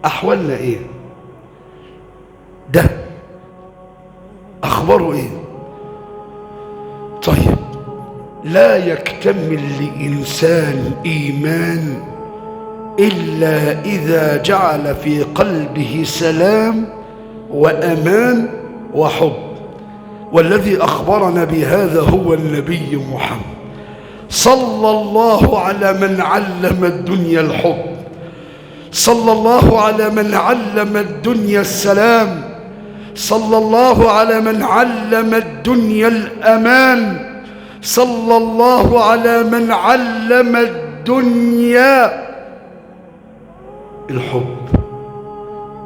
أحوالنا إيه؟ ده أخباره إيه؟ طيب، لا يكتمل لإنسان إيمان إلا إذا جعل في قلبه سلام وأمان وحب. والذي أخبرنا بهذا هو النبي محمد صلى الله على من علم الدنيا الحب، صلى الله على من علم الدنيا السلام، صلى الله على من علم الدنيا الأمان، صلى الله على من علم الدنيا الحب.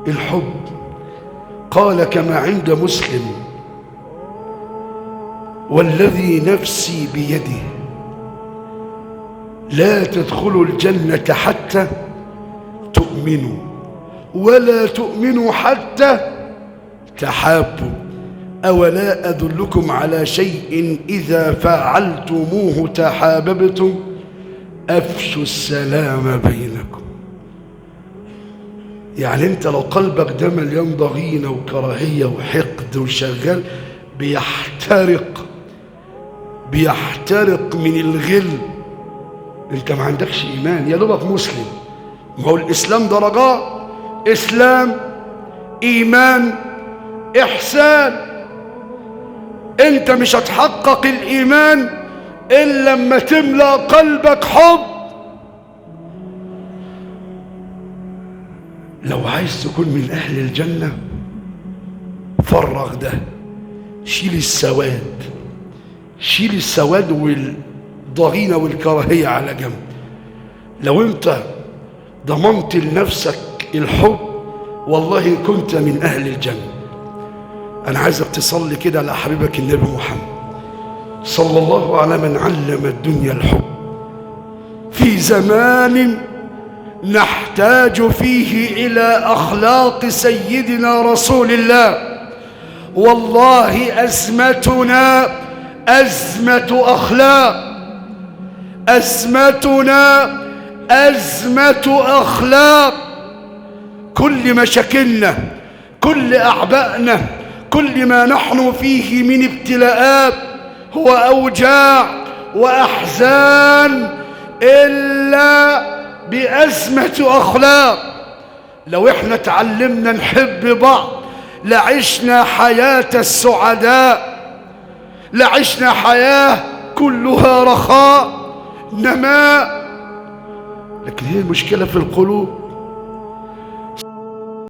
الحب قال كما عند مسلم: والذي نفسي بيده لا تدخلوا الجنة حتى تؤمنوا، ولا تؤمنوا حتى تحابوا، أولا أدلكم على شيء إذا فعلتموه تحاببتم، أفشوا السلام بينكم. يعني أنت لو قلبك ده مليان ضغينة وكراهية وحقد وشغال بيحترق، بيحترق من الغل، أنت ما عندكش إيمان، يا دوبك مسلم. ما هو الإسلام درجات: إسلام، إيمان، إحسان. أنت مش هتحقق الإيمان إلا لما تملأ قلبك حب. لو عايز تكون من أهل الجنة فرغ ده، شيل السواد، شيل السواد والضغينة والكراهية على جنب. لو أنت ضمنت لنفسك الحب والله كنت من أهل الجنة. أنا عايزك تصلي كده على حبيبك النبي محمد صلى الله على من علم الدنيا الحب. في زمان نحتاج فيه إلى أخلاق سيدنا رسول الله. والله أزمتنا أزمة أخلاق، أزمتنا أزمة أخلاق. كل مشاكلنا، كل أعبائنا، كل ما نحن فيه من ابتلاءات هو أوجاع وأحزان إلا بأزمة أخلاق. لو إحنا تعلمنا نحب بعض لعشنا حياة السعداء، لعشنا حياة كلها رخاء نماء. لكن هي المشكلة في القلوب.